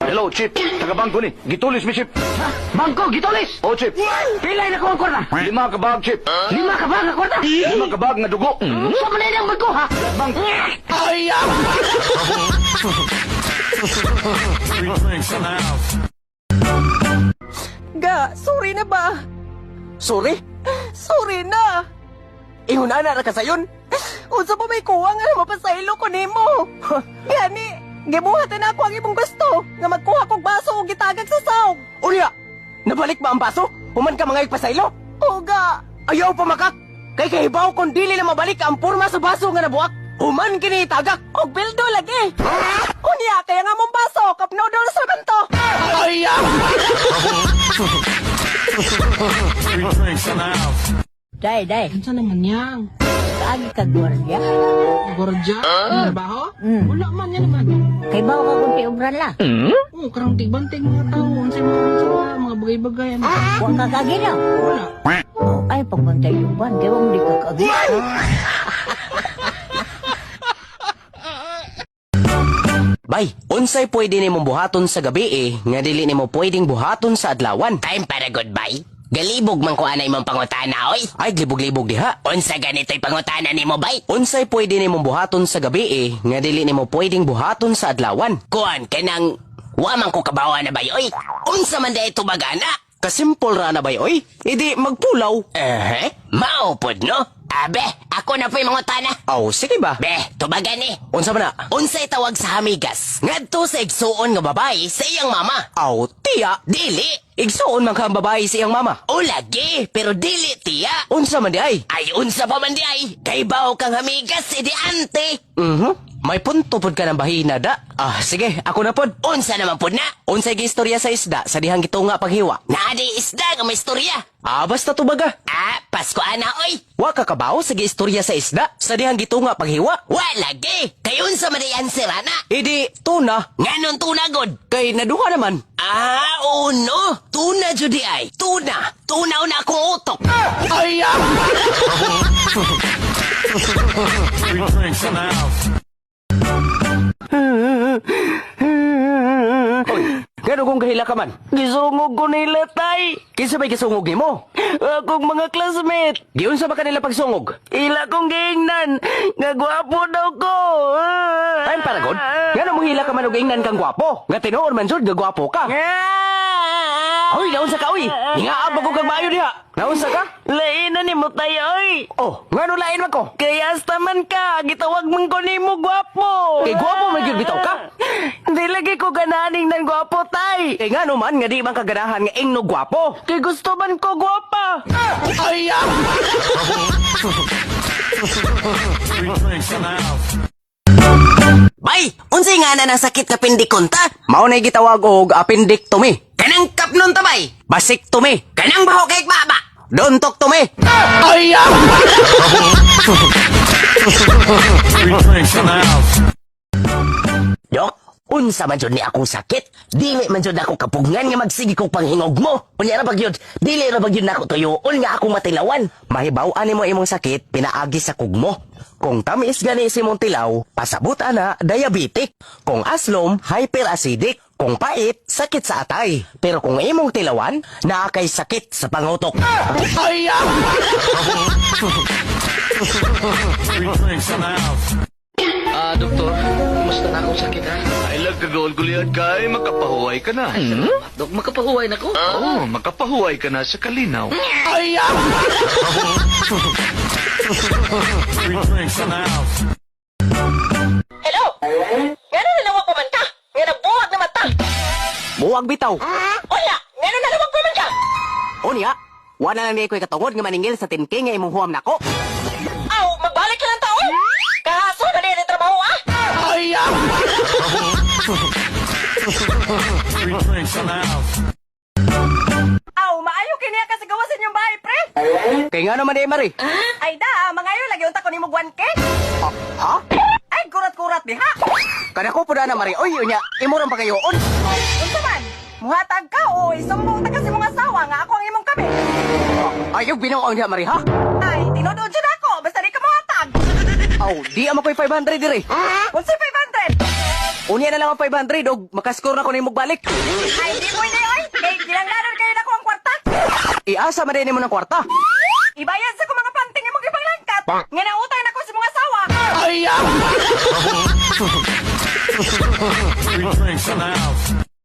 Hello, Chief. Taga-bangko ni. Gitulis mi, Chief. Bangko, gitulis! Oh, Chief. Pilay na ko ang kwarta! 5 ka bag, Chief. 5 ka bag ang kwarta? 5 ka bag nga dugo. Sa man ang bangko, ha? Bang. Ay, ah! Ga, sorry na ba? Sorry? Sorry na! Ihunana ra ka sayon? Unsa pa may kuha nga mapasaylo ko nimo? Gani, gibuhatan na ako ang imong gusto nga magkuha kog baso og gitagag sa sawg. Unya, nabalik ba ang baso? Human ka mga ipasaylo? Oga, Ayaw pa makak! Kay kahibaw kung dili na mabalik ang porma sa baso nga nabuak. Human kini itagak! og bildo lagi. Unya, kaya nga mong baso, cup noodles ra man to. Ay, ah! Day, day. Unsa naman yang? Kaagi ka gwardiya. Gordya? Trabaho? Wala man yan naman. Kay bawo ka kung tiubran la. Oo, karong tigbantig mga tao. Unsay mga unsa mga mga bagay-bagay. Ano? Wa ka kaagi na. Wala. Oh, ay, pagbantay uban. Kay wa mo di ka kaagi. Bay, unsay pwede nimong buhaton sa gabi eh, nga dili nimo pwedeng buhaton sa adlawan. Time para goodbye. Galibog man ko anay mong pangutana, oy. Ay, glibog-libog diha. Unsa ganito'y pangutana nimo, bay? Unsay pwede nimong buhaton sa gabi eh, nga dili nimo pwedeng buhaton sa adlawan. Kuan kanang wa man ko kabawa na bay, oy. Unsa man dahil tubagana? Kasimple ra na bay oy, idi magpulaw. Eh, mao pod no? Abe, ako na po'y mangutana. Aw, sige ba? Be, tubagan eh. Unsa man na? Unsay tawag sa hamigas? Ngadto sa igsuon nga babae sa iyang mama. Aw, tiya. Dili. Igsuon man ka ang babae sa iyang mama. O lagi, pero dili tiya. Unsa man di ay? Ay, unsa pa man di ay? Kay bawo kang hamigas, idi ante. May punto pod ka ng bahina da. Ah, sige, ako na pod. Unsa naman pod na? Unsay giistorya sa isda sa dihang gitunga paghiwa? Naa di isda nga may istorya. Ah, basta tubaga. Ah, Pasko ana oy. Wa ka kabaw sa giistorya sa isda sa dihang gitunga paghiwa? Wa lagi. Kay unsa man di answer ana? Idi tuna. Nganon tuna god? Kay naduha naman. Ah, uno. Tuna jud di ay. Tuna. Tuna una akong utok. Ay, ah! Oy, gano kung kahila ka man? Gisungog ko nila, tay. Kinsa may gisungog nimo? Akong mga classmate. Giunsa ba kanila pagsungog? Ila kong giingnan. Nga gwapo daw ko. Time para god. Ngano mo hila ka man og ingnan kang gwapo? Nga tinuod man jud nga gwapo ka. Hoy, naunsa ka oy? Hingaab ko kag maayo diha. Naunsa ka? Lain na nimo tayo, oy. Oh, ngano lain man ko? Kay hasta man ka, gitawag man ko nimo gwapo. Kay gwapo man gyud bitaw ka. Di lagi ko gananing nan gwapo, tay. Kay ngano man nga di man kaganahan nga ingno gwapo. Kay gusto man ko gwapa. Ay, ah! Bay, unsay nga na ng sakit nga pindikonta? Mao na gitawag og appendectomy. Kanang kapnon ta bay. Vasectomy. Kanang baho kay baba. Dontoktomy. Ay, ah! Dok, unsa man jud ni akong sakit? Dili man jud ako kapugngan nga magsige kog panghingog mo. Unya ra bagyod, dili ra bagyod nako tuyoon nga akong matilawan. Mahibaw-an nimo imong sakit pinaagi sa kugmo. Kung tamis gani si imong tilaw, pasabot ana diabetic. Kung aslom, hyperacidic. Kung pait, sakit sa atay. Pero kung imong tilawan, naa kay sakit sa pangutok. Ay, ah! Ah, doktor, kumusta na akong sakit ha? Ay, lagkagol-gulian ka ay makapahuway ka na. Dok, makapahuway na ko. Oo, makapahuway ka na sa kalinaw. Ay, ah! Hello? Ngano nalawag pa man ka? Nga nabuwag na mata. Buwag bitaw. Unya, ngano nalawag pa man ka? Unya, wala lang ni ko'y katungod nga maningil sa 10K nga imong huwam nako. Aw, magbalik ka lang tao. Kahaso na niya ng trabaho ah. Ay, ah! Aw, maayo kini ka sa gawas inyong bahay, pre. Kay nga naman eh, Mari. Ay da, mangayo lagi unta ko nimo 1K. Ha? Ay, kurat-kurat diha. Kada ko pud na Mari. Oy, unya, imo ran pa kayoon. Unsa man? Muhatag ka o isumbong ta kasi mong asawa nga ako ang imong kami. Ayaw binuong diha Mari ha? Ay, tinuod jud ako basta di ka muhatag. Aw, di ama ko'y 500 dire. Unsay 500? Unya na lang ang 500 og makascore na ko nimo balik. Ay, di pwede, oy. Kay kinahanglanon kayo nako ang kwarta. Iasa man nimo ng kwarta. Ibayad sa ko mga panting imong ipanglangkat. Nga nautang nako sa mga asawa. Ay!